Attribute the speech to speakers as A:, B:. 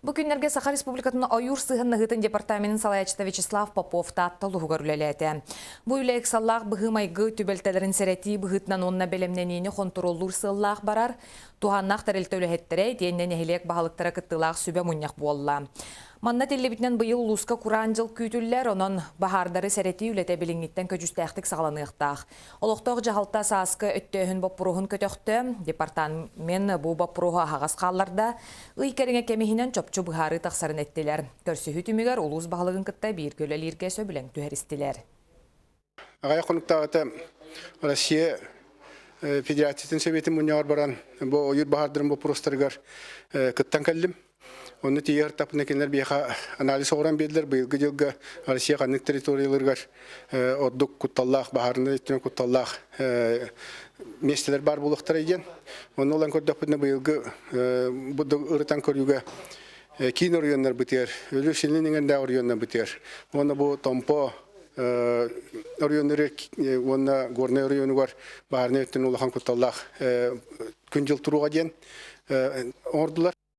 A: Бу күннэргэ Саха Республикатын ойуур сыһыаннаһыытын департаменын салайааччыта Вячеслав Попов Таатта улууһугар үлэлээтэ. Бу үлэ ыксаллаах быһыы-майгы түбэлтэлэрин сэрэтии быһыытынан уонна бэлэмнэниини хонтуруоллуур сыаллаах барар. Туһааннаах тэрилтэ үлэһиттэрэ итиэннэ нэһилиэк баһылыктара кыттыылаах сүбэ мунньах буолла. Манна этиллибитинэн быйыл улууска кураан дьыл күүтүллэр, онон баһаардары сэрэтии үлэтэ билиҥҥиттэн көдьүүстээхтик саҕаланыахтаах. Олохтоох дьаһалта сааскы өттөөһүн боппуруоһун көтөхтө, департамент бу боппуруоһу аһаҕас хаалларда, ый кэриҥэ кэм иһинэн чопчу быһаарыы тахсарын эттилэр. Көрсүһүү түмүгэр улуус баһылыгын кытта бииргэ үлэлииргэ сөбүлэҥ түһэристилэр.
B: Аҕыйах хонуктааҕыта Россия Федерациятын Сэбиэтин мунньаҕар баран бу ойуур баһаардарын боппуруостарыгар кыттан кэллим. Онно тиийэр тапына кинилэр биһиэхэ анализ оҥорон биэрдилэр. Быйылгы дьылга Россия ханнык территорияларыгар ордук кутталлаах, баһаарынай өттүнэн кутталлаах миэстэлэр баар буолуохтара диэн. Онно ылан көрдөхпүтүнэ быйылгы бу ырытан көрүүгэ киин оройуоннарбытыгар, Өлүү силин иҥэрдээх оройуоннарбытыгар уонна бу Томпо оройуоннары уонна Горнай оройуонугар баһаарынай өттүнэн улахан кутталлаах күн-дьыл туруга диэн оҥордулар.